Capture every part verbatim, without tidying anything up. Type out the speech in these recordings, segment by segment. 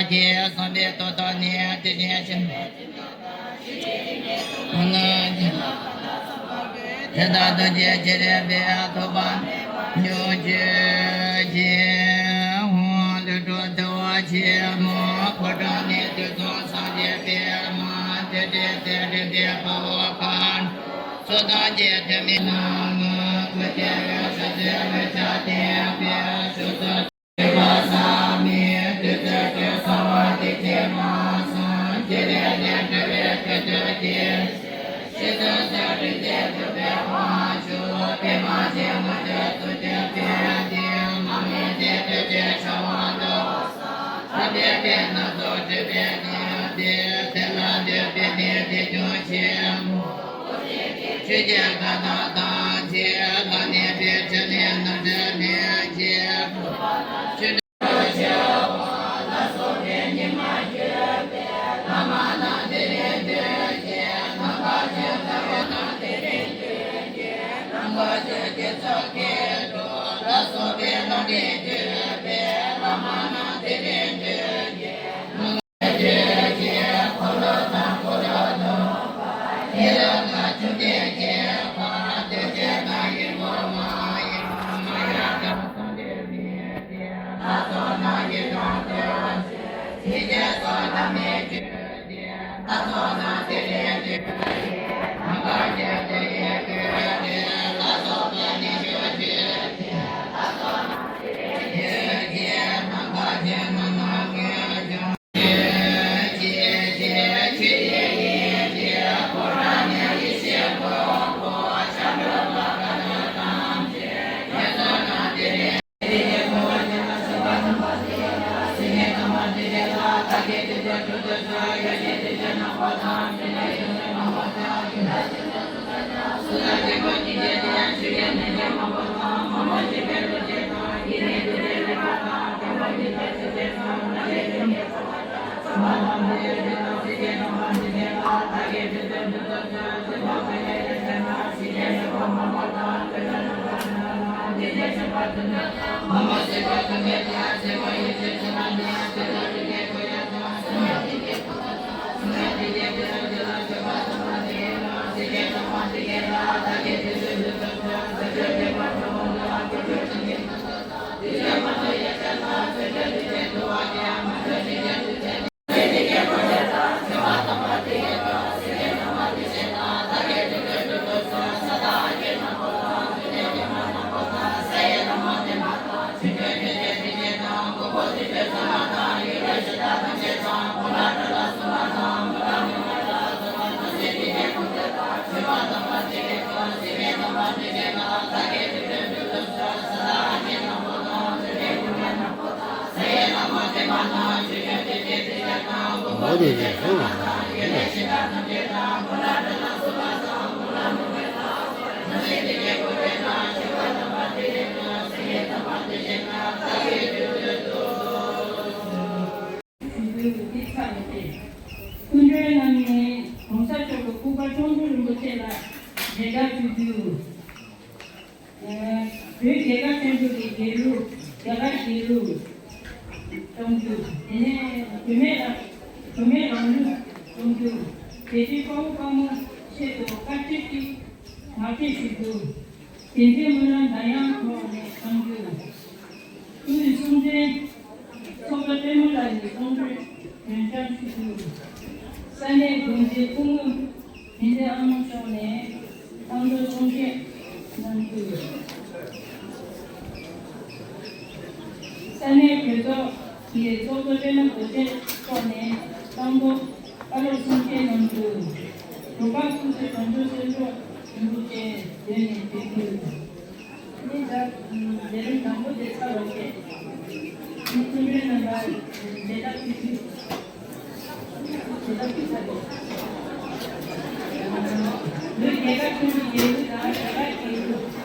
ཀྱེ་བསམ་པའི་ཐོག་ཐོག་ནས་དེ་བཞིན་གཤེགས། དེ་ལྟར་ཐུགས་རྗེ་ཆེ་རིག་པའི་ཐོབ་པ་མྱུར་སྤྱོད་ཅིང་། ལྷུན་གྲུབ་ཐུབ་པ་ཆེན་མོ་ཕོ་བྲང་ནས་དུས་གསུམ་སངས་རྒྱས་པདྨ་དེ་འདྲའི་ཚེ་རིག་པའི་དཔའ་བོ་མཁའ་འགྲོ་སོགས་ཐམས་ཅད་ཐོན་མི་རྣམས་སྐུ་དེ་བས་ཤ་ཟེར་བའི་ཆ་ལྡན་པའི་ཞུ་སོ། ཆོས་རྒྱལ་བཀའ་དང་མཛད་ལ་གནས་པའི་ཕྲིན་ལས་རྣམ་གྲོལ་ལས་ཀྱི་ཆོས་ ཡག་ཞུ་རྒྱུ། བོད་རྒྱལ་ཁབ་བཙན་བྱོལ་གྱི་རྒྱལ་གླུ། རྒྱ་གར་རྒྱལ་གླུ་གཏོང་རྒྱུ། དེ་ནས་བུད་མེད་ལ། བུད་མེད་རང་ལུས་གཏོང་རྒྱུ། རྒྱལ་སྤྱིའི་དཔའ་བོ་དཔའ་མོ་ཆེད་དུ་བཀའ་དྲིན་གྱི་ངག་བཅད་ཞུ་རྒྱུ། བདེ་སྐྱིད་སྨོན་ལམ་འདྲ་དབྱངས་ཐོག་ནས་གཏོང་རྒྱུ། སྐུའི་གསུང་འཕྲིན། ཚོགས་གཙོ་བཀྲས་མོ་ལགས་ཀྱི་གསུང་འཕྲིན་འདོན་སྤྲོད་ཞུ་རྒྱུ། ས་གནས་དགོན་སྡེའི་སྐུ་ངོ་མཁྱེན་བརྩེ་ཨ་མོ་མཆོག་ནས་བཏང་འདོད་གསུང་བཤད་གནང་རྒྱུ། ས་གནས་གྲོས་ཚོགས་ཀྱི་ཚོགས་གཙོ་བཀྲས་མོ་རྡོ་རྗེ་མཆོག་ནས་བཏང་འདོད་བཀའ་སློབ་གསུང་བཤད་གནང་རྒྱུ། འབྲུག་པ་སྐུ་ཚེ་བཟང་པོ་གསོལ་འདེབས་རིན་པོ་ཆེ་འདོན་ནས་ཕེབས་རྒྱུ། ནི་ད་ལས་རིམ་དང་པོ་དེ་ཚར་བ་རེད། ནི་མཐུན་སྒྲིལ་རྣམ་པ་ལས་ཀ་ཁུལ་ཁུལ་ལས་ཀ་ཁུལ་ཚར་རེད། ལུས་རྒྱལ་ཁབ་ཁུལ་གྱི་རྒྱལ་གླུ་དང་རྒྱ་གར་རྒྱལ་གླུ།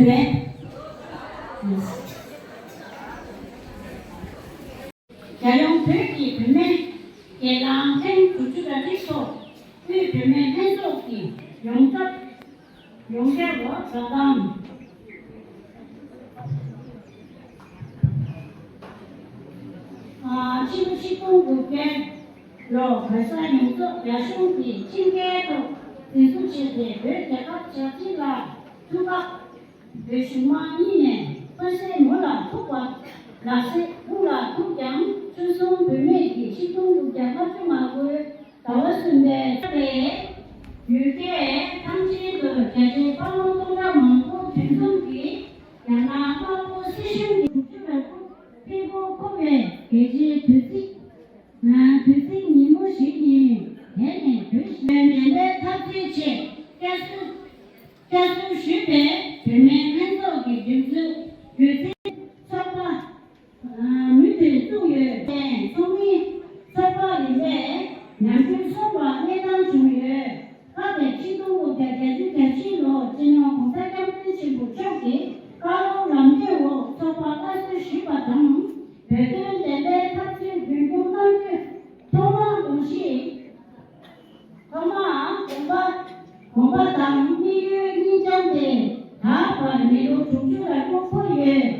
རྒྱལ་ཡོངས་བོད་ཀྱི་བུད་མེད་སྒེར་ལངས་ཐེངས་དྲུག་ཅུ་རེ་གཅིག་ཐོག་དབུས་བུད་མེད་ལྷན་ཚོགས་ཀྱི་ཡོངས་ཁྱབ་ཡོངས་ཁྱབ་རོགས་ཟླ་དང་། ཕྱི་ལོ་ཆིག་སྟོང་དགུ་བརྒྱ་ལོ་ག་ས་ཡོངས་རྫོགས་རྒྱ་གཞུང་གིས་ཁྲིམས་འགལ་ཐོག་འཛིན་བཟུང་བྱས་ཏེ་བོད་རྒྱལ་ཁབ་རྒྱལ་སྤྱི་ལ་ཐུག་པ། བོད་གཞུང་མང་གཉིས་ནས་ཕོ་གསར་མོ་ལ་ཐུག་པ། ལག་སེ་ཁུག་ལ་ཐུག་ཀྱང་ཆོལ་གསུམ་བུད་མེད་ཀྱིས་ཆིག་སྟོང་དགུ་བརྒྱ་ལྔ་བཅུ་ང་དགུ་ཟླ་བ་གསུམ་པའི་ཚེ་ཡུལ་སྐད་ཐམས་ཅད་དུ་རྒྱ་ཆེའི་དཔའ་བོ་སྟོང་ཕྲག་མང་པོ་འདུ་འཛོམས་ཀྱིས་རྒྱ་ནག་དམར་པོ་སྲིད་གཞུང་གི་དྲུག་ཅུ་རེ་དགུ་ཕེ་ཁོ་ཁོ་བའི་རྒྱལ་སྤྱིའི་དུས་ཚིགས། དུས་ཚིགས་ཉིན་མོ་ཞིག་ཡིན། དེ་ནི་བོད་ཞི་བའི་འགྲན་བསྡུར་འཐབ་རྩོད་ཆེད་བསྐྱར་གསོ་བསྐྱར་གསོ་ཞུས་པའི་བུད་མེད་ལྷན་ཚོགས་ཀྱི་སྒྲིག་འཛུགས་སྒྱུ་རྩལ་ཚོགས་པ་མུ་མཐུད་བཙུགས་ཡོད། ཚོགས་མི་ཚོགས་པ་རིམ་པས་ཉམས་རྒུད་སོང་བ་གནས་སྟངས་བྱུང་ཡོད། སྐབས་དེར་ཆིག་སྟོང་དགུ་བརྒྱ་བརྒྱད་ཅུ་གྱ་བཞི་ལོར་སྤྱི་ནོར་༸གོང་ས་༸སྐྱབས་མགོན་ཆེན་པོ་མཆོག་གིས་བཀའ་སློབ་ལམ་སྟོན་འོག་ཚོགས་པ་སླར་གསོ་ཞུས་པ་དང་། བོད་དོན་བདེན་པའི་འཐབ་རྩོད་རྒྱུན་སྐྱོང་གནང་རྒྱུའི་ཐོག་མར་དགོངས་གཞི། ཐོག་མར་དགོངས་པ་དགོངས་པ་དང་དམིགས་ཡུལ་གཉིས་ཀྱང་སྟེ། ད་བར་མི་ལོ་དྲུག་ཅུ་ལ་འགོར་ཡོད།